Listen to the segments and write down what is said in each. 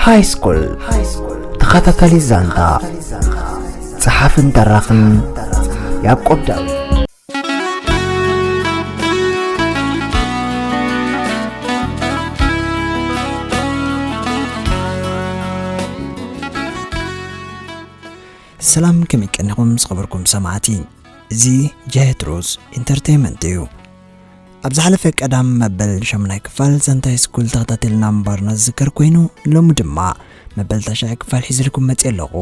ሃይስኩል ተኸታታሊ ዛንታ፣ ጸሓፍን ተራኽን ያዕቆብ ዳዊት። ሰላም፣ ከመይ ቀኒኹም ዝኸበርኩም ሰማዕቲ? እዚ ጃየት ሮዝ ኢንተርቴይንመንት እዩ። ኣብ ዝሓለፈ ቀዳም መበል ሻሙናይ ክፋል ዛንታ ሃይስኩል ተኸታቲልና ምንባርና ዝዝከር ኮይኑ፣ ሎሚ ድማ መበል ታሽዓይ ክፋል ሒዝልኩም መፅየ ኣለኹ።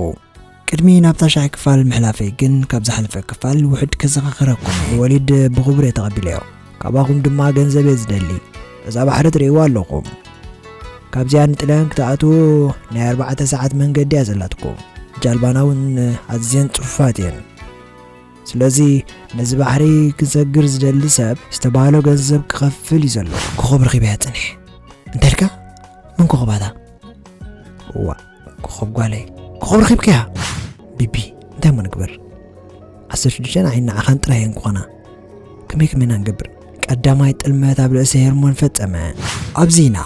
ቅድሚ ናብ ታሽዓይ ክፋል ምሕላፈይ ግን፣ ካብ ዝሓለፈ ክፋል ውሑድ ከዘኻኽረኩም እየ። ወሊድ ብኽቡር እየ ተቐቢለዮ። ካባኹም ድማ ገንዘብ እየ ዝደሊ። እዛ ባሕሪ ትርእይዋ ኣለኹም። ካብዚኣ ንጥልያን ክትኣትዉ ናይ ኣርባዕተ ሰዓት መንገዲ እያ ዘላትኩም። ጃልባና እውን ኣዝየን ጽፉፋት እየን። ስለዚ ነዚ ባሕሪ ክሰግር ዝደሊ ሰብ ዝተባህሎ ገንዘብ ክኸፍል እዩ ዘሎ። ኮኸብ ረኺበያ ጽንሕ። እንታይ ኢልካ? መን ኮኸባታ? እዋ፣ ኮኸብ ጓለይ። ኮኸብ ረኺብካያ? ቢቢ፣ እንታይ እሞ ንግበር? ዓሰርተ ሽዱሽተ ንዓይን ንዓኻን ጥራይ እየን ክኾና። ከመይ ከመይ ኢና ንገብር? ቀዳማይ ጥልመት ኣብ ርእሲ ሄርሞን ፈጸመ። ኣብዚ ኢና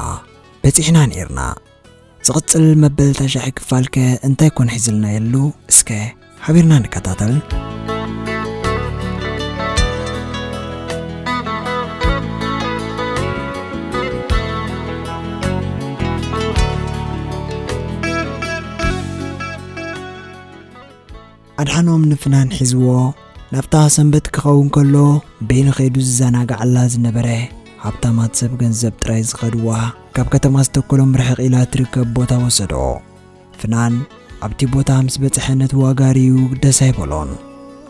በጺሕና ነይርና። ዝቕጽል መበል ታሽዓይ ክፋልከ እንታይ ኮን ሒዝልና የሉ? እስከ ሓቢርና ንከታተል። ኣድሓኖም ንፍናን ሒዝዎ ናብታ ሰንበት ክኸውን ከሎ፣ በይኑ ኸይዱ ዝዘናግዓላ ዝነበረ ሃብታማት ሰብ ገንዘብ ጥራይ ዝኸድዋ፣ ካብ ከተማ ዝተከሎም ርሕቕ ኢላ ትርከብ ቦታ ወሰዶ። ፍናን ኣብቲ ቦታ ምስ በጽሐ ነቲ ዋጋሪኡ ደስ ኣይበሎን።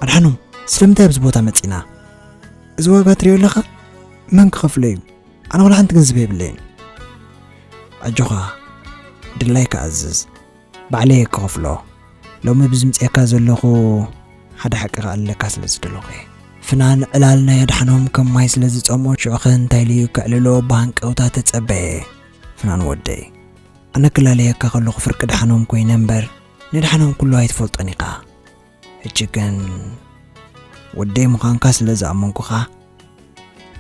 ኣድሓኖም፣ ስለምንታይ ኣብዚ ቦታ መጺና? እዚ ዋጋ ትሪኦ ኣለኻ? መን ክኸፍሎ እዩ? ኣነ ወላ ሓንቲ ገንዘብ የብለይን። ኣጆኻ፣ ድላይካ ኣዝዝ። ባዕለይ እየ ክኸፍሎ። ሎሚ ብዝምጽኤካ ዘለኹ ሓደ ሓቂ ክኣልለካ ስለ ዝደለኹ እየ። ፍናን ዕላል ናይ ኣድሓኖም ከም ማይ ስለ ዝጸምኦ፣ ሽዑኸ እንታይ ኢሉ እዩ ከዕልሎ ብሃንቀውታ ተጸበየ። ፍናን ወደይ፣ ኣነ ክላለየካ ከለኹ ፍርቂ ድሓኖም ኮይነ እምበር፣ ንድሓኖም ኩሉ ኣይትፈልጦን ኢኻ። ሕጂ ግን ወደይ ምዃንካ ስለ ዝኣመንኩኻ፣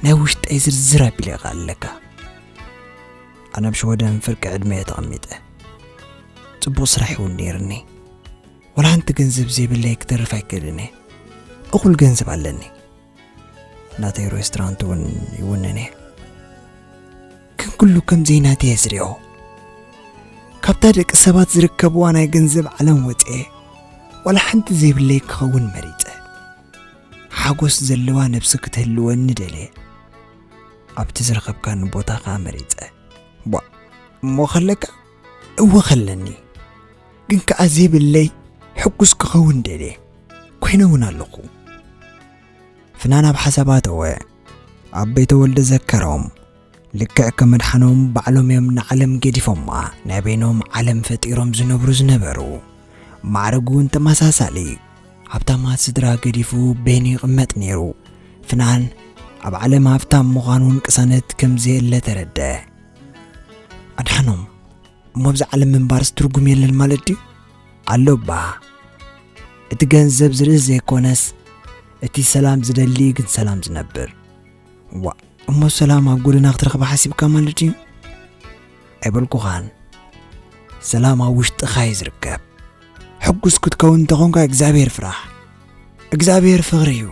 ናይ ውሽጠይ ዝርዝር ኣቢለ ይኽኣለካ። ኣነ ኣብ ሽወደን ፍርቂ ዕድመ እየ ተቐሚጠ። ጽቡቕ ስራሕ እውን ነይርኒ። ወላ ሓንቲ ገንዘብ ዘይብለይ ክተርፍ ኣይክእልን እየ። እኹል ገንዘብ ኣለኒ። ናተይ ሬስቶራንት እውን ይውንን እየ። ግን ኩሉ ከም ዘይናተይ እየ ዝሪኦ። ካብታ ደቂ ሰባት ዝርከብዋ ናይ ገንዘብ ዓለም ወፅየ፣ ዋላ ሓንቲ ዘይብለይ ክኸውን መሪፀ። ሓጎስ ዘለዋ ነብሲ ክትህልወኒ ደልየ። ኣብቲ ዝረኸብካኒ ቦታ ኸዓ መሪጸ። ቧ፣ እሞ ኸለካ? እወ ኸለኒ። ግን ከኣ ዘይብለይ ሕጉስ ክኸውን ደልየ። ኮይነ እውን ኣለኹ። ፍናን ኣብ ሓሳብ ኣተወ። ኣቦይ ተወልደ ዘከሮም። ልክዕ ከም ኣድሓኖም ባዕሎም እዮም ንዓለም ገዲፎማ። ናይ በይኖም ዓለም ፈጢሮም ዝነብሩ ዝነበሩ። ማዕረጉ እውን ተመሳሳሊ። ሃብታማት ስድራ ገዲፉ በይኑ ይቕመጥ ነይሩ። ፍናን ኣብ ዓለም ሃብታም ምዃን እውን ቅሳነት ከም ዘየለ ተረድአ። ኣድሓኖም፣ እሞ ኣብዚ ዓለም ምንባርስ ትርጉም የለን ማለት ድዩ? ኣሎ እባ። እቲ ገንዘብ ዝርኢ ዘይኮነስ፣ እቲ ሰላም ዝደሊ ግን ሰላም ዝነብር። ዋእ! እሞ ሰላም ኣብ ጎደና ክትረኽባ ሓሲብካ ማለት ድዩ? ኣይበልኩኻን። ሰላም ኣብ ውሽጥኻ እዩ ዝርከብ። ሕጉስ ክትከውን እንተኾንካ እግዚኣብሔር ፍራሕ። እግዚኣብሔር ፍቕሪ እዩ።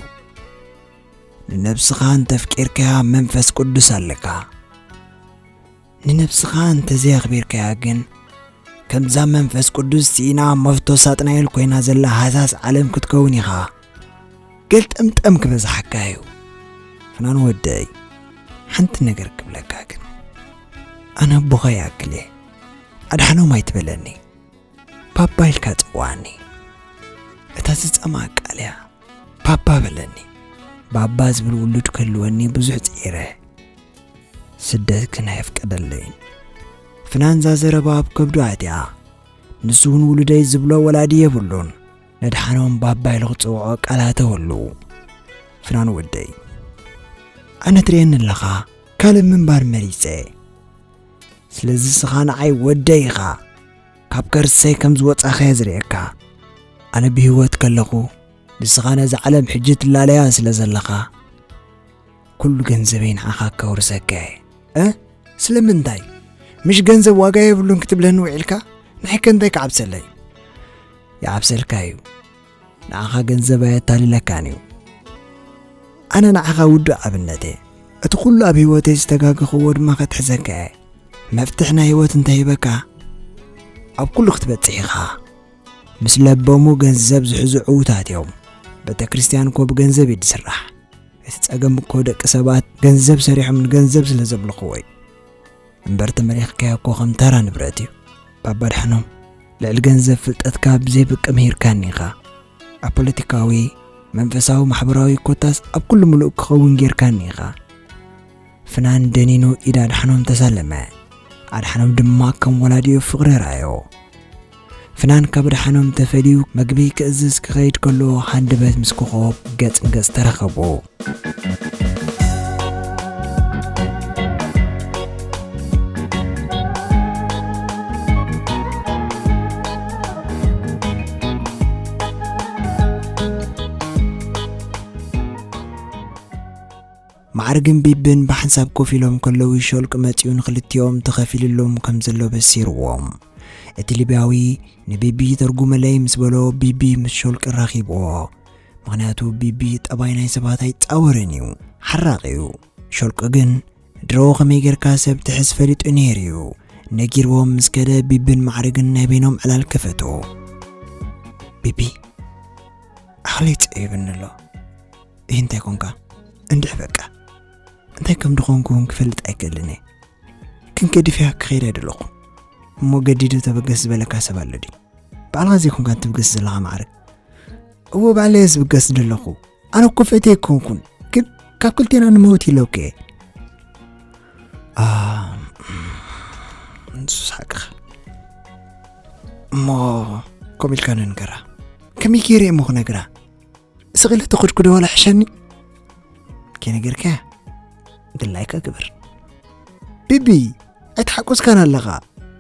ንነብስኻ እንተፍቂርካያ መንፈስ ቅዱስ ኣለካ። ንነብስኻ እንተዘየኽቢርካያ ግን ከምዛ መንፈስ ቅዱስ ስኢና መፍቶ ሳጥናኤል ኮይና ዘላ ሃሳስ ዓለም ክትከውን ኢኻ። ገልጠምጠም ክበዝሓካ እዩ። ፍናን ወደይ፣ ሓንቲ ነገር ክብለካ ግን፣ ኣነ ኣቦኻ ይኣክል እየ። ኣድሓኖም ኣይትበለኒ፣ ባባ ኢልካ ጽውዓኒ። እታ ዝጸምኣ ቃል እያ፣ ባባ በለኒ። ባባ ዝብል ውሉድ ክህልወኒ ብዙሕ ጽዒረ። ስደት ግን ኣየፍቀደለይን። ፍናንዛ ዘረባ ኣብ ከብዱ ኣትያ። ንሱ እውን ውሉደይ ዝብሎ ወላዲ የብሉን። ነድሓኖም ባባ ኢሉ ክጽውዖ ቃል ኣተወሉ። ፍናን ወደይ፣ ኣነ ትርእየኒ ኣለኻ፣ ካልእ ምንባር መሪጸ። ስለዚ ንስኻ ንዓይ ወደይ ኢኻ። ካብ ከርሰይ ከም ዝወጻኻ እየ ዝርእየካ። ኣነ ብህይወት ከለኹ፣ ንስኻ ነዛ ዓለም ሕጂ ትላለያ ስለ ዘለኻ፣ ኩሉ ገንዘበይ ንዓኻ ከውርሰካ እየ። እ? ስለምንታይ? ምሽ ገንዘብ ዋጋ የብሉን ክትብለኒ ውዒልካ? ንዓይከ እንታይ ክዓብሰለይ? ይዓብሰልካ እዩ። ንዓኻ ገንዘብ ኣየታልለካን እዩ። ኣነ ንዓኻ ውዱእ ኣብነት እየ። እቲ ኩሉ ኣብ ህይወተይ ዝተጋገኽዎ ድማ ከትሕዘካ እየ። መፍትሕ ናይ ህይወት እንተሂበካ፣ ኣብ ኩሉ ክትበጽሕ ኢኻ። ምስ ለበሙ ገንዘብ ዝሕዙ ዕዉታት እዮም። ቤተ ክርስቲያን እኮ ብገንዘብ እዩ ዝስራሕ። እቲ ጸገም እኮ ደቂ ሰባት ገንዘብ ሰሪሖም ንገንዘብ ስለ ዘምልኽዎ እዩ። እምበር ተመሪኽካዮ እኮ ከም ተራ ንብረት እዩ። ባባ ድሓኖም፣ ልዕሊ ገንዘብ ፍልጠትካ ብዘይ ብቂ ምሂርካኒ ኢኻ። ኣብ ፖለቲካዊ፣ መንፈሳዊ፣ ማሕበራዊ ኮታስ ኣብ ኩሉ ምሉእ ክኸውን ጌርካኒ ኢኻ። ፍናን ደኒኑ ኢድ ኣድሓኖም ተሳለመ። ኣድሓኖም ድማ ከም ወላዲኡ ፍቕሪ ረኣዮ። ፍናን ካብ ኣድሓኖም ተፈልዩ መግቢ ክእዝዝ ክኸይድ ከሎ ሃንደበት ምስ ኮኾብ ገጽ ንገጽ ተራኸቡ። ማዕርግን ቢብን ብሓንሳብ ኮፍ ኢሎም ከለዉ ሾልቅ መጺኡ ንኽልቲኦም ተኸፊልሎም ከም ዘሎ በሲርዎም። እቲ ሊብያዊ ንቢቢ ተርጉመለይ ምስ በሎ ቢቢ ምስ ሾልቅ ራኺብዎ። ምኽንያቱ ቢቢ ጠባይ ናይ ሰባት ኣይጻወርን እዩ፣ ሓራቕ እዩ። ሾልቅ ግን ድሮ ከመይ ጌርካ ሰብ ትሕዝ ፈሊጡ ነይሩ እዩ። ነጊርዎም ምስ ከደ ቢብን ማዕርግን ናይ በይኖም ዕላል ከፈቱ። ቢቢ፣ ዓቕለይ ጸቢብኒ ኣሎ። ይህ እንታይ ኮንካ? እንድሕ በቃ። እንታይ ከም ድኾንኩ እውን ክፈልጥ ኣይክእልን እየ። ግን ገዲፈያ ክኸይድ ኣይደለኹ። እሞ ገዲዱ ተበገስ ዝበለካ ሰብ ኣሎ ድዩ? ባዕልኻ ዘይኮንካ ትብገስ ዘለኻ ማዕርግ። እዎ ባዕለይ እየ ዝብገስ ዘለኹ። ኣነ እኮ ፈትየ ኣይኮንኩን። ግን ካብ ክልቴና ንመውት ኢለኩ እየ። ኣ፣ ንሱስ ሓቅኻ። እሞ ከምኡ ኢልካ ንንገራ። ከመይ ገይረ እየ እሞ ክነግራ? ስቕ ኢለ ተኸድኩ ዶ ዋላ ሕሸኒ? ከይነገርካያ ድላይካ ግበር። ቢቢ፣ ኣይተሓቆስካን ኣለኻ።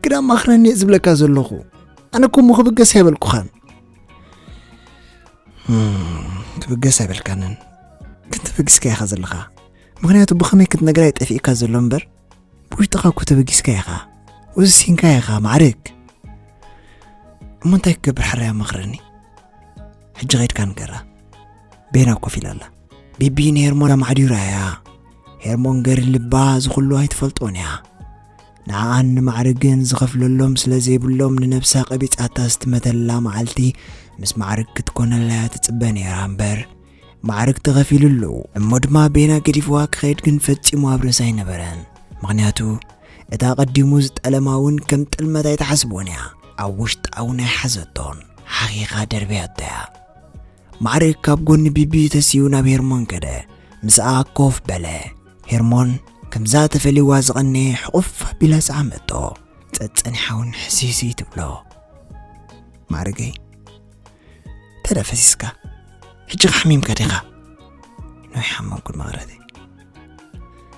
ግዳ ኣማኽረኒ እየ ዝብለካ ዘለኹ። ኣነ እኮ እሞ ክብገስ ኣይበልኩኻን። ህም፣ ክብገስ ኣይበልካንን። ግን ተበጊስካ ኢኻ ዘለኻ። ምኽንያቱ ብኸመይ ክትነግራ እዩ ጠፊእካ ዘሎ እምበር፣ ብውሽጥኻ እኮ ተበጊስካ ኢኻ። ወሲንካ ኢኻ፣ ማዕርግ። እሞ እንታይ ክገብር ሓራይ ኣማኽረኒ? ሕጂ ኸይድካ ንገራ። ቤና ኮፍ ኢላ ኣላ። ቢቢ ንሄርሞን ኣማዕዲሩ እያ። ሄርሞን ገሪ ልባ ዝኹሉ ኣይትፈልጦን እያ። ንዓኣን ንማዕርግን ዝኸፍለሎም ስለ ዘይብሎም ንነብሳ ቀቢጻታ ዝትመተላ መዓልቲ ምስ ማዕርግ ክትኮነላ እያ ትጽበ ነይራ እምበር፣ ማዕርግ ተኸፊሉሉ። እሞ ድማ ቤና ገዲፍዋ ክኸይድ ግን ፈጺሙ ኣብ ርእሳ ኣይነበረን። ምኽንያቱ፣ እቲ ኣቐዲሙ ዝጠለማ እውን ከም ጥልመት ኣይትሓስቦን እያ። ኣብ ውሽጣ እውን ኣይሓዘቶን። ሓኺኻ ደርብያቶ እያ። ማዕርግ ካብ ጎኒ ቢቢ ተሲኡ ናብ ሄርሞን ከደ። ምስኣ ኮፍ በለ። ሄርሞን ከምዛ ተፈልይዋ ዝቐነየ ሕቑፍ ኣቢላ ሰዓመቶ። ጸጸኒሓ እውን ሕስይስይ ትብሎ። ማዕርገይ፣ እንታይ ደኣ ፈሲስካ? ሕጂ ከ ሓሚምካ ዲኻ? ናይ ሓመምኩን መቕረተይ።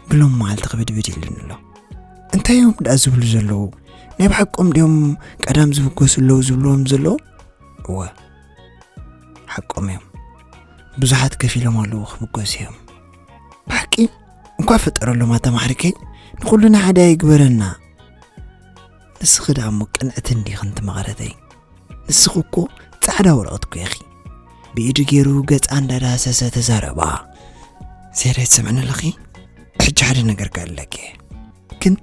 ብሎም መዓልቲ ክብድብድ ኢሉኒ ኣሎ። እንታይ እዮም ደኣ ዝብሉ ዘለዉ? ናይ ብሓቆም ድዮም ቀዳም ዝብገሱ ኣለዉ ዝብልዎም ዘለዉ? እወ፣ ሓቆም እዮም። ብዙሓት ከፊሎም ኣለዉ ክብገሱ እዮም። ብሓቂ? እንኳዕ ፈጠረሎም ኣታ ማዕርገይ። ንኹልና ሓደ ኣይግበረና። ንስኺ ደኣ እሞ ቅንዕቲ እንዲኺ እንቲ መቐረተይ። ንስኺ እኮ ጻዕዳ ወረቐት እኮ ኢኺ። ብኢዱ ገይሩ ገጻ እንዳዳህሰሰ ተዛረባ። ዜድ ኣይትሰምዕኒ ኣለኺ? ሕጂ ሓደ ነገር ክእለኪ እየ። ግን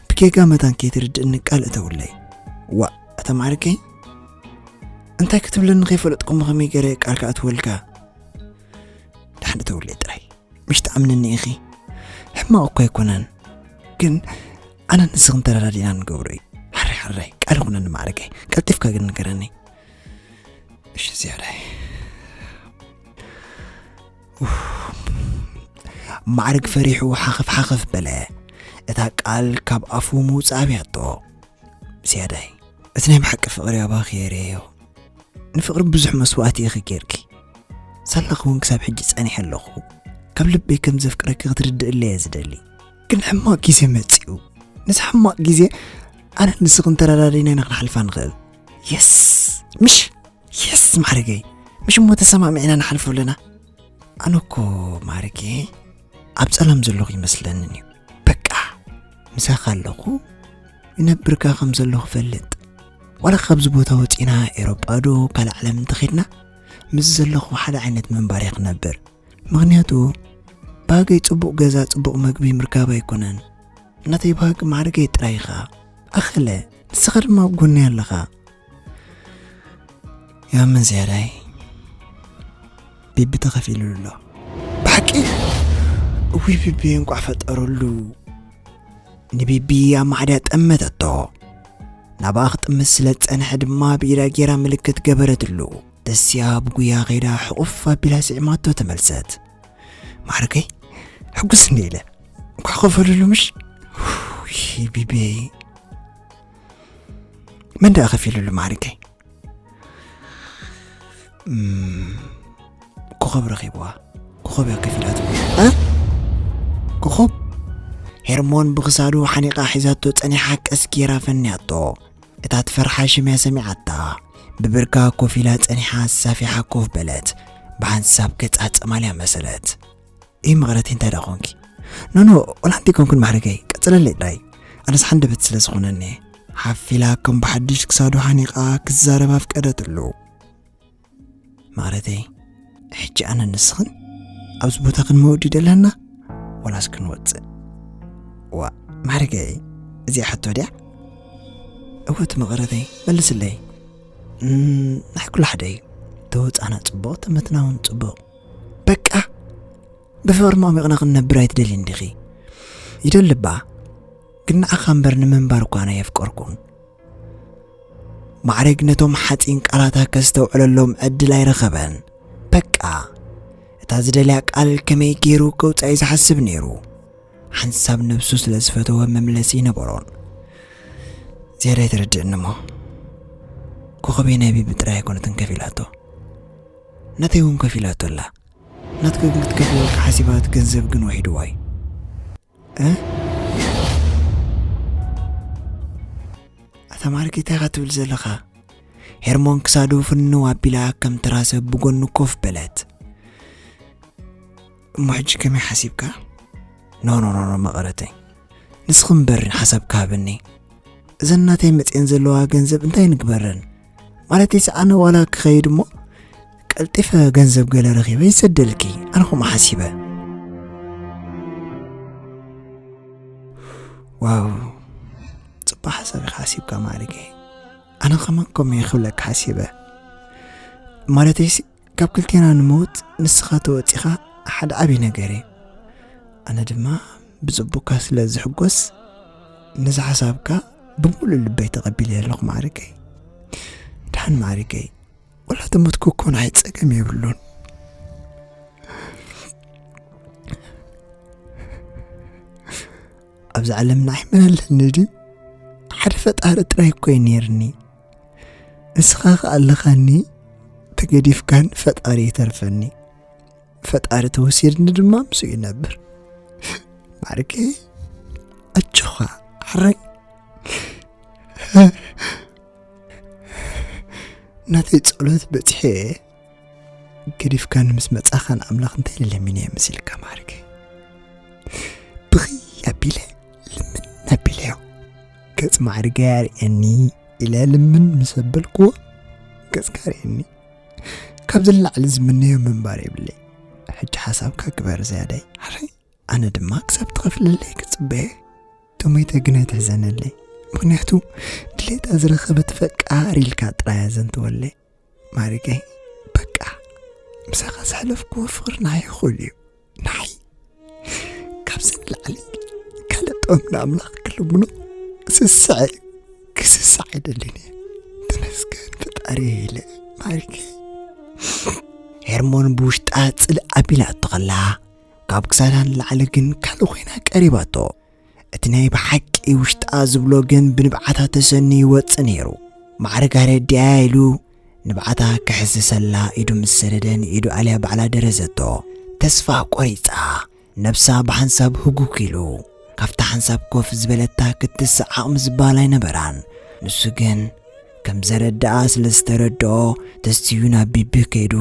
ብጌጋ መታን ከይትርድእኒ ቃል እተውለይ። ዋእ፣ ኣታ ማዕርገይ፣ እንታይ ክትብለኒ ከይፈለጥኩ እሞ ከመይ ገይረ ቃል ክኣትወልካ? ደሓን እተውለይ ጥራይ። ምሽ ትኣምንኒ ኢኺ? ሕማቕ እኮ ኣይኮነን። ግን ኣነ ንስኽን ተረዳዲእና ንገብሮ እዩ። ሓራይ ሓራይ፣ ቃል ይኹነኒ ማዕረገይ። ቀልጢፍካ ግን ንገረኒ። እሺ ዝያዳይ። ኡፍ። ማዕረግ ፈሪሑ ሓኸፍ ሓኸፍ በለ። እታ ቃል ካብ ኣፉ ምውጻእ ኣብያቶ። ዝያዳይ፣ እቲ ናይ ብሓቂ ፍቕሪ ኣባኺ የርእዮ። ንፍቕሪ ብዙሕ መስዋእቲ ኢኺ ጌርኪ። ሳላ ክውን ክሳብ ሕጂ ጸኒሐ ኣለኹ። ካብ ልበይ ከም ዘፍቅረኪ ክትርድእለይ እየ ዝደሊ። ግን ሕማቕ ግዜ መጺኡ። ነዚ ሕማቕ ግዜ ኣነ ንስኽን ተረዳዲና ኢና ክንሓልፋ ንኽእል። የስ! ምሽ! የስ ማዕረገይ! ምሽ እሞ ተሰማሚዕና ንሓልፎ ኣለና። ኣነ እኮ ማዕረገይ ኣብ ጸላም ዘለኹ ይመስለንን እዩ። በቃ ምሳኻ ኣለኹ። ይነብርካ ከም ዘለኹ ፈልጥ። ዋላ ካብዚ ቦታ ወፂና ኤሮጳ ዶ ካልእ ዓለም እንተኸድና፣ ምስ ዘለኹ ሓደ ዓይነት ምንባር እየ ክነብር። ምኽንያቱ ባህገይ ጽቡቕ ገዛ፣ ጽቡቕ መግቢ ምርካብ ኣይኮነን። ናተይ ባህጊ ማዕርገይ ጥራይ ኢኻ። ኣኸለ፣ ንስኻ ድማ ኣብ ጎነይ ኣለኻ። ያመን ዝያዳይ፣ ቢቢ ተኸፊሉሉ ኣሎ። ብሓቂ? እውይ፣ ቢቢ እንቋዕ ፈጠረሉ። ንቢቢ ኣብ ማዕድያ ጠመተቶ። ናብኣ ክጥምት ስለ ዝጸንሐ ድማ ብኢዳ ጌራ ምልክት ገበረትሉ። ደስያ ብጉያ ኸይዳ ሕቑፍ ኣቢላ ስዒማቶ ተመልሰት። ማዕርገይ፣ ሕጉስ እንደ ኢለ። እንኳዕ ከፈሉሉ ምሽ? ውይ፣ ቢቢ። መን ደኣ ከፊሉሉ ማዕርገይ? እም፣ ኮኸብ ረኺብዋ። ኮኸብ እያ ከፊላትሉ። እ? ኮኸብ? ሄርሞን ብኽሳዱ ሓኒቓ ሒዛቶ ጸኒሓ ቀስ ጌራ ፈንያቶ። እታ ትፈርሓ ሽም እያ ሰሚዓታ። ብብርካ ኮፍ ኢላ ጸኒሓ ኣሳፊሓ ኮፍ በለት። ብሓንሳብ ገጻ ጸማልያ መሰለት። እይ መቕረቲ፣ እንታይ ደኣ ኾንኪ? ኖኖ፣ ወላ ሓንቲ ኣይኮንኩን ማዕርገይ፣ ቀጽለለይ ጥራይ። ኣነስ ሓንደበት ስለ ዝኾነኒ። ሓፊላ ከም ብሓድሽ ክሳዱ ሓኒቓ ክዛረብ ኣፍቀደትሉ። መቕረተይ፣ ሕጂ ኣነ ንስኽን ኣብዚ ቦታ ክንመውዲ ደለና ወላስ ክንወጽእ? ዋ፣ ማዕርገይ፣ እዚኣ ሕቶ ድያ? እወ፣ እቲ መቐረተይ፣ መልስለይ። እም፣ ናይ ኩሉ ሓደ እዩ። ተወጻና ጽቡቕ፣ ተመትና እውን ጽቡቕ። በቃ፣ ብፍቕሪ ሞሚቕና ክንነብር ኣይትደልይን ዲኺ? ይደሊ እባ፣ ግን ንዓኻ እምበር ንምንባር እኳ ኣነ ኣየፍቀርኩን። ማዕረግ ነቶም ሓጺን ቃላታ ከስተውዕለሎም ዕድል ኣይረኸበን። በቃ፣ እታ ዝደልያ ቃል ከመይ ገይሩ ከውጻእ እዩ ዝሓስብ ነይሩ። ሓንሳብ ነብሱ ስለ ዝፈተወ መምለሲ ኣይነበሮን። ዝያዳ ኣይተረድእኒ እሞ፣ ኮኸበይ ናይ ቢቢ ጥራይ ኣይኮነትን ከፊላቶ። ናተይ እውን ከፊላቶ ኣላ። ናትካ ግን ክትከፍለልካ ሓሲባ እቲ ገንዘብ ግን ውሒድዋ እዩ። እ? ኣታ ማዕርገይ እንታይ ኢኻ ትብል ዘለኻ? ሄርሞን ክሳዱ ፍንው ኣቢላ ከም ተራ ሰብ ብጎኑ ኮፍ በለት። እሞ ሕጂ ከመይ ሓሲብካ? ኖ፣ ኖ፣ ኖ፣ ኖ፣ መቐረተይ። ንስኺ እምበር ሓሳብካ ሃብኒ። እዘን ናተይ መፅየን ዘለዋ ገንዘብ እንታይ ንግበረን? ማለተይስ ኣነ ዋላ ክኸይድ እሞ ቀልጢፈ ገንዘብ ገለ ረኺበ ይሰደልኪ። ኣነ ከምኡ ሓሲበ። ዋው፣ ጽቡቕ ሓሳብ ኢኻ ሓሲብካ ማዕርገይ። ኣነ ከማን ከምኡ እየ ክብለካ ሓሲበ። ማለተይሲ ካብ ክልቴና ንመውት ንስኻ ተወጺኻ ሓደ ዓቢ ነገር እዩ። ኣነ ድማ ብጽቡቕካ ስለ ዝሕጎስ ነዚ ሓሳብካ ብምሉእ ልበይ ተቐቢለ ኣለኹ ማዕርገይ። ደሓን ማዕርገይ፣ ወላ ተሞትኩ እኮ ንዓይ ጸገም የብሉን። ኣብዚ ዓለም ንዓይ መን ኣለኒ ድዩ? ሓደ ፈጣሪ ጥራይ እኮ እዩ ነይርኒ። ንስኻ ኸኣ ኣለኻኒ፣ ተገዲፍካን ፈጣሪ ይተርፈኒ። ፈጣሪ ተወሲድኒ ድማ ምስኡ ይነብር። ማዕርገይ፣ ኣጆኻ፣ ሕራይ። ናተይ ጸሎት በጺሐ እየ። ገዲፍካኒ ምስ መጻኻ ንኣምላኽ እንታይ ኢለ ለሚነዮ መሲልካ ማዕርገይ? ብኽይ ኣቢለ ልምን ኣቢለዮ። ገጽ ማዕርገይ ኣርእየኒ ኢለ ልምን ምስ ኣበልክዎ፣ ገጽካ ኣርእየኒ። ካብዚ ንላዕሊ ዝምነዮ ምንባር የብለይ። ሕጂ ሓሳብካ ግበር ዝያዳይ። ሕራይ። ኣነ ድማ ክሳብ ትኸፍለለይ ክጽበየ። ተሞይተ ግን ኣይትሕዘነለይ። ምኽንያቱ ድሌታ ዝረኸበት ፈቃር ኢልካ ጥራይ ኣዘንትወለይ። ማዕርገይ፣ በቃ፣ ምሳኻ ዘሕለፍክዎ ፍቕሪ ንዓይ እኹል እዩ። ንዓይ ካብዚ ንላዕሊ ካልእ ጥበብ ንኣምላኽ ክልምኖ ክስስዐ እዩ። ክስስዕ ኣይደልን እየ። ተመስገን ፈጣሪ ኢለ ማዕርገይ። ሄርሞን ብውሽጣ ጽልእ ኣቢላቶ ኸላ፣ ካብ ክሳዳ ንላዕሊ ግን ካልእ ኮይና ቀሪባቶ። እቲ ናይ ብሓቂ ውሽጣ ዝብሎ ግን ብንብዓታ ተሰንዩ ይወጽእ ነይሩ። ማዕርግ ኣረዲኣያ ኢሉ ንብዓታ ክሕስሰላ ኢዱ ምስ ሰደደ ንኢዱ ኣልያ ባዕላ ደረዘቶ። ተስፋ ቆሪጻ፣ ነብሳ ብሓንሳብ ህጉግ ኢሉ። ካብታ ሓንሳብ ኮፍ ዝበለታ ክትስእ ዓቕሚ ዝበሃል ኣይነበራን። ንሱ ግን ከም ዘረድኣ ስለ ዝተረድኦ ተስትዩ ናብ ቢቢ ከይዱ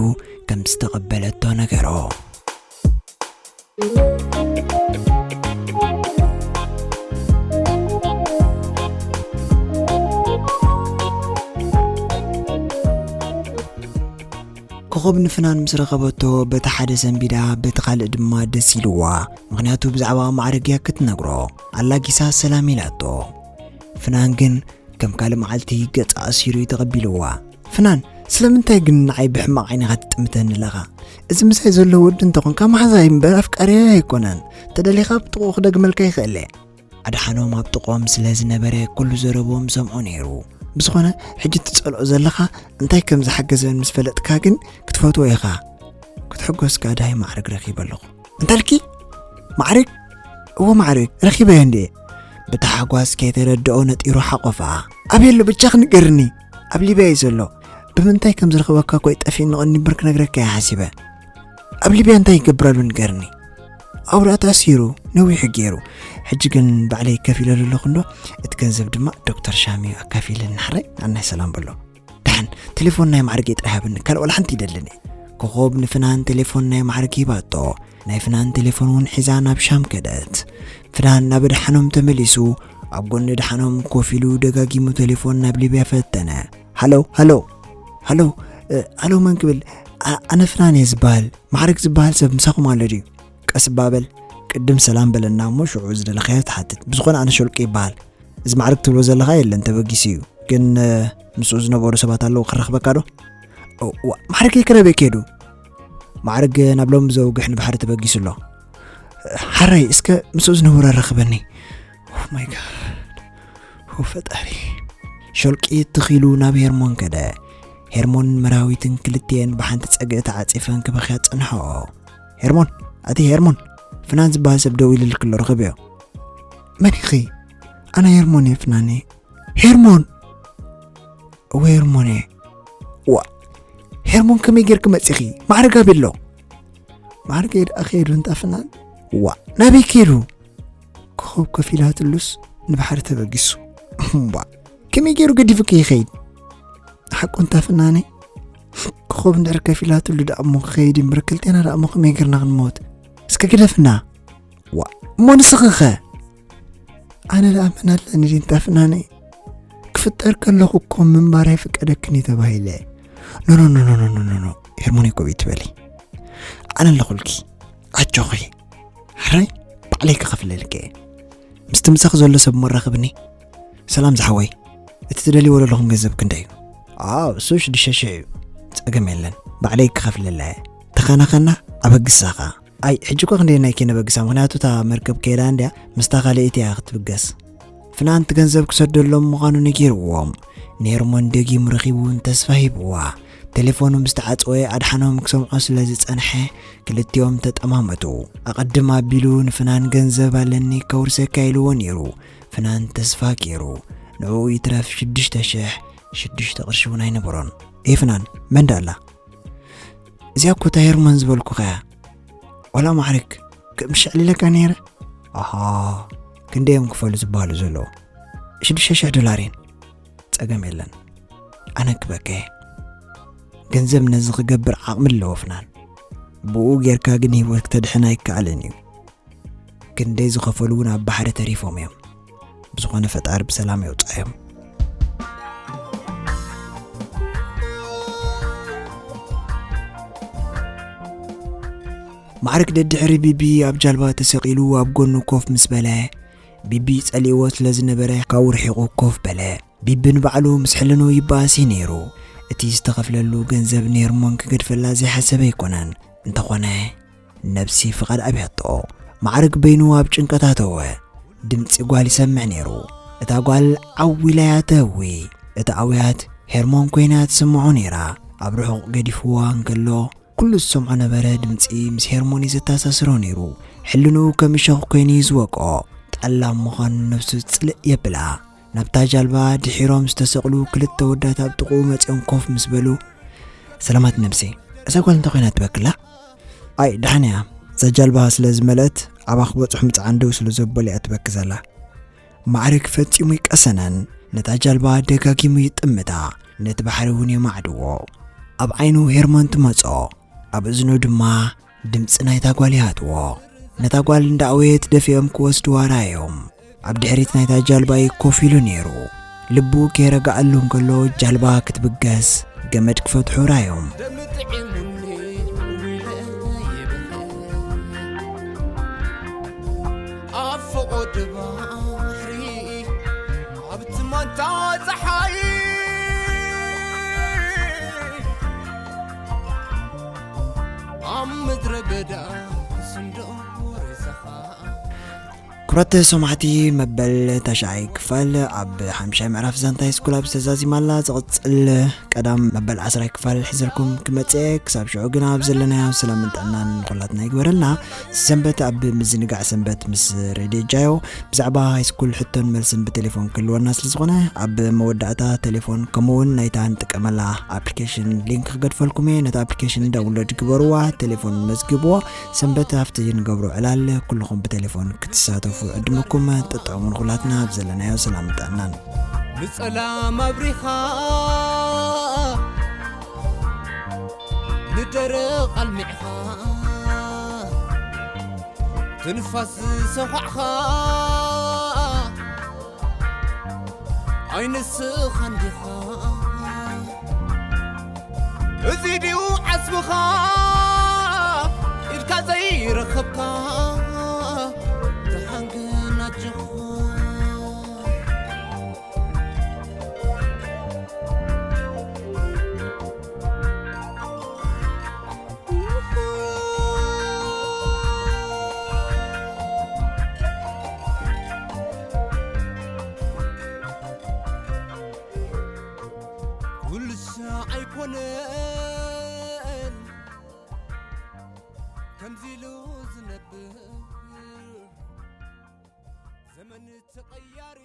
ከም ዝተቐበለቶ ነገሮ። ኮብ ንፍናን ምስ ረኸበቶ በቲ ሓደ ሰንቢዳ በቲ ካልእ ድማ ደስ ኢልዋ። ምኽንያቱ ብዛዕባ ማዕረግ እያ ክትነግሮ። ኣላጊሳ ሰላም ኢላቶ። ፍናን ግን ከም ካልእ መዓልቲ ገጻ ኣሲሩ እዩ ተቐቢልዋ። ፍናን፣ ስለምንታይ ግን ንዓይ ብሕማቕ ዓይንኻ ትጥምተኒ ኣለኻ? እዚ ምሳይ ዘሎ ወዲ እንተኾንካ መሓዛይ እምበር ኣፍቃሪያ ኣይኮነን። ተደሊኻ ብጥቕኡ ክደግመልካ ይኽእል እየ። ኣድሓኖም ኣብ ጥቕኦም ስለ ዝነበረ ኩሉ ዘረቦም ሰምዖ ነይሩ። ብዝኾነ ሕጂ ትጸልኦ ዘለኻ እንታይ ከም ዝሓገዘን ምስ ፈለጥካ ግን ክትፈትዎ ኢኻ። ክትሕጎስ ከኣ ዳይ ማዕረግ ረኺበ ኣለኹ። እንታልኪ? ማዕረግ? እዎ ማዕረግ ረኺበዮ እንዴ? ብታሓጓስ ከይተረድኦ ነጢሩ ሓቆፋ። ኣበይ ኣሎ ብቻ ክንገርኒ? ኣብ ሊብያ እዩ ዘሎ። ብምንታይ ከም ዝረኽበካ ኮይ ጠፊእኒ ቐኒ እምበር ክነግረካ እየ ሓሲበ። ኣብ ሊብያ እንታይ ይገብር ኣሎ ንገርኒ? ኣብኡ ደኣ ተኣሲሩ ነዊሑ ገይሩ። ሕጂ ግን ባዕለይ ከፊለሉ ኣለኹ እንዶ። እቲ ገንዘብ ድማ ዶክተር ሻሚ ኣካፊለኒ ሓራይ። ኣናይ ሰላም በሎ። ደሓን ቴሌፎን ናይ ማዕረገይ ጥራይ ሃብኒ፣ ካልእ ዋላ ሓንቲ ይደልን እየ። ኮኾብ ንፍናን ቴሌፎን ናይ ማዕረግ ሂባቶ። ናይ ፍናን ቴሌፎን እውን ሒዛ ናብ ሻም ከደት። ፍናን ናብ ኣድሓኖም ተመሊሱ ኣብ ጎኒ ኣድሓኖም ኮፍ ኢሉ ደጋጊሙ ቴሌፎን ናብ ሊብያ ፈተነ። ሃሎ ሃሎ ሃሎ፣ ሃሎ መን ክብል? ኣነ ፍናን እየ ዝበሃል። ማዕረግ ዝበሃል ሰብ ምሳኹም ኣሎ ድዩ? ቀስ እባ በል፣ ቅድም ሰላም በለና እሞ ሽዑ ዝደለኻዮ ትሓትት። ብዝኾነ ኣነ ሸልቁ ይበሃል። እዚ ማዕረግ ትብሎ ዘለኻ የለን፣ ተበጊሱ እዩ። ግን ምስኡ ዝነበሩ ሰባት ኣለዉ ክረኽበካ ዶ? ማዕረግ ከይከረበ ከይዱ። ማዕረግ ናብ ሎሚ ዘውግሕ ንባሕሪ ተበጊሱ ኣሎ። ሓራይ እስከ ምስኡ ዝነበሩ ኣረኽበኒ። ማይ ጋድ፣ ፈጣሪ። ሸልቂ ትኺሉ ናብ ሄርሞን ከደ። ሄርሞን መራዊትን ክልቲኤን ብሓንቲ ጸግዒ ተዓጺፈን ክበኽያ ጸንሐኦ። ሄርሞን፣ ኣቲ ሄርሞን፣ ፍናን ዝበሃል ሰብ ደው ኢልልክ ኣሎ፣ ርኸብዮ። መን ኢኺ? ኣነ ሄርሞን እየ፣ ፍናን እየ። ሄርሞን? እወ ሄርሞን እየ። ዋ፣ ሄርሞን ከመይ ጌርክ መጺኺ? ማዕረግ ኣበይ ኣሎ? ማዕረገይ ደኣ ከይዱ እንታ ፍናን። ዋ፣ ናበይ ከይዱ? ኮኸብ ከፊላትሉስ ንባሕሪ ተበጊሱ። እምባ፣ ከመይ ገይሩ ገዲፉኪ ይኸይድ? ሓቁ እንታ ፍናነይ፣ ኮኸብ እንድሕር ከፊላትሉ ደኣ እሞ ክኸይድ እምበር ክልቴና ደኣ እሞ ከመይ ገርና ክንሞት? እስከ ግደፍና። ዋ፣ እሞ ንስኺኸ? ኣነ ደኣ መን ኣለኒ ድዩ እንታ ፍናነይ? ክፍጠር ከለኹ እኮ ምንባር ኣይፍቀደክን እዩ ተባሂለ። ኖ፣ ኖ፣ ኖ፣ ኖ፣ ኖ፣ ኖ፣ ኖ፣ ኖ። ሄርሞን እኮ ቤት ትበሊ። ኣነ ኣለኹልኪ። ኣጆኺ። ሕራይ ባዕለይ ክኸፍለልኪ እየ። ምስቲ ምሳኺ ዘሎ ሰብ እሞ ራኽብኒ። ሰላም ዝሓወይ፣ እቲ ትደልይዎ ዘለኹም ገንዘብ ክንደይ እዩ? ኣው፣ እሱ ሽዱሽተ ሽሕ እዩ። ጸገም የለን፣ ባዕለይ ክኸፍለላ እየ። ተኸናኸና ኣበግሳኻ። ኣይ፣ ሕጂ እኮ ክንደየናይ ከይነበግሳ፣ ምኽንያቱ እታ መርከብ ከይዳ እንድያ፣ ምስታ ካልኣይቲ እያ ክትብገስ። ፍናን እቲ ገንዘብ ክሰደሎም ምዃኑ ነጊርዎም፣ ንሄርሞን ደጊሙ ረኺቡ እውን ተስፋ ሂብዋ። ቴሌፎኑ ምስ ተዓጽወ ኣድሓኖም ክሰምዖ ስለ ዝጸንሐ፣ ክልቲኦም ተጠማመቱ። ኣቐድም ኣቢሉ ንፍናን ገንዘብ ኣለኒ ከውርሰካ ኢልዎ ነይሩ። ፍናን ተስፋ ገይሩ፣ ንዕኡ ይትረፍ ሽዱሽተ ሽሕ፣ ሽዱሽተ ቅርሺ እውን ኣይነበሮን። ኤ ፍናን፣ መን ደኣ ኣላ? እዚኣ እኮ እታ ሄርሞን ዝበልኩኻ እያ። ዋላ ማዕረግ፣ ክምሽዕልለካ ነይረ። ኣሃ፣ ክንደይ እዮም ክፈሉ ዝበሃሉ ዘለዉ? ሽዱሽተ ሽሕ ዶላር እየን። ጸገም የለን። ኣነ ክበከ እየ። ገንዘብ ነዚ ክገብር ዓቕሚ ኣለዎ ፍናን። ብኡ ጌርካ ግን ህይወት ክተድሕን ኣይከኣልን እዩ። ክንደይ ዝኸፈሉ እውን ኣብ ባሕሪ ተሪፎም እዮም። ብዝኾነ ፈጣሪ ብሰላም የውጻዮም። ማዕረግ ደድሕሪ ቢቢ ኣብ ጃልባ ተሰቒሉ ኣብ ጎኑ ኮፍ ምስ በለ፣ ቢቢ ጸሊእዎ ስለ ዝነበረ ካብኡ ርሒቑ ኮፍ በለ። ቢቢ ንባዕሉ ምስ ሕልንኡ ይበኣስ እዩ ነይሩ። እቲ ዝተኸፍለሉ ገንዘብ ንሄርሞን ክገድፈላ ዘይሓሰበ ኣይኮነን። እንተኾነ ነብሲ ፍቓድ ኣብያቶ። ማዕረግ በይኑ ኣብ ጭንቀት ኣተወ። ድምጺ ጓል ይሰምዕ ነይሩ። እታ ጓል ዓው ኢላ እያ ተህዊ። እቲ ኣውያት ሄርሞን ኮይና ትስምዖ ነይራ። ኣብ ርሑቕ ገዲፍዋ እንከሎ ኩሉ ዝሰምዖ ነበረ። ድምጺ ምስ ሄርሞን እዩ ዘተኣሳስሮ ነይሩ። ሕልንኡ ከም እሾኽ ኮይኑ እዩ ዝወቅኦ። ጠላም ምዃኑ ነብሱ ጽልእ የብላ። ናብታ ጃልባ ድሒሮም ዝተሰቕሉ ክልተ ወዳት ኣብ ጥቕኡ መጺኦም ኮፍ ምስ በሉ፣ ሰላማት ነብሲ፣ እዛ ጓል እንታይ ኮይና ትበክላ? ኣይ፣ ደሓን እያ። እዛ ጃልባ ስለ ዝመልአት፣ ኣባ ክበጽሑ ምጽዓን ደው ስለ ዘበሉ እያ ትበኪ ዘላ። ማዕረግ ፈጺሙ ይቀሰነን። ነታ ጃልባ ደጋጊሙ ይጥምታ፣ ነቲ ባሕሪ እውን የማዕድዎ። ኣብ ዓይኑ ሄርሞን ትመጾ፣ ኣብ እዝኑ ድማ ድምጺ ናይታ ጓል ይሃትዎ። ነታ ጓል እንዳኣወየት ደፊኦም ክወስድዋ ራዮም። ኣብ ድሕሪት ናይታ ጃልባ እዩ ኮፍ ኢሉ ነይሩ። ልቡ ከይረግኣሉ እንከሎ ጃልባ ክትብገስ ገመድ ክፈትሑ ራዮም። ባሕሪ ኣብቲ ማንታ ጸሓይ ኣብ ምድረ በዳ ክስንዶ ሬሳኻ። ክቡራት ሰማዕቲ፣ መበል ታሽዓይ ክፋል ኣብ ሓምሻይ ምዕራፍ ዛንታ ሃይስኩል ኣብ ዝተዛዚማላ ዝቕጽል ቀዳም መበል ዓስራይ ክፋል ሒዘልኩም ክመጽእ እየ። ክሳብ ሽዑ ግና ኣብ ዘለናዮ ሰላምን ጥዕናን ንኹላትና ይግበረልና። ሰንበት ኣብ ምዝንጋዕ ሰንበት ምስ ሬድዮ ጃዮ ብዛዕባ ሃይስኩል ሕቶን መልስን ብቴሌፎን ክህልወና ስለ ዝኾነ፣ ኣብ መወዳእታ ቴሌፎን ከምኡውን ናይታ ንጥቀመላ ኣፕሊኬሽን ሊንክ ክገድፈልኩም እየ። ነታ ኣፕሊኬሽን ዳውንሎድ ግበርዋ፣ ቴሌፎን መዝግብዎ። ሰንበት ኣብቲ ንገብሮ ዕላል ኩልኹም ብቴሌፎን ክትሳተፉ ዕድመኩም። ጥጠሙ ንኹላትና ኣብ ዘለናዮ ሰላም ጥዕናን። ንጸላም ኣብሪኻ፣ ንደረቕ ኣልሚዕኻ፣ ትንፋስ ዝሰዃዕኻ፣ ኣይንስኻን ዲኻ? እዚ ድዩ ዓስብኻ? ኢድካ ዘይረኸብካ፣ ደሓን ግን ኣጆኻ። ኩሉ ሳዕ ኣይኮነን ከምዚ ኢሉ ዝነብር፣ ዘመን ተቐያሪ።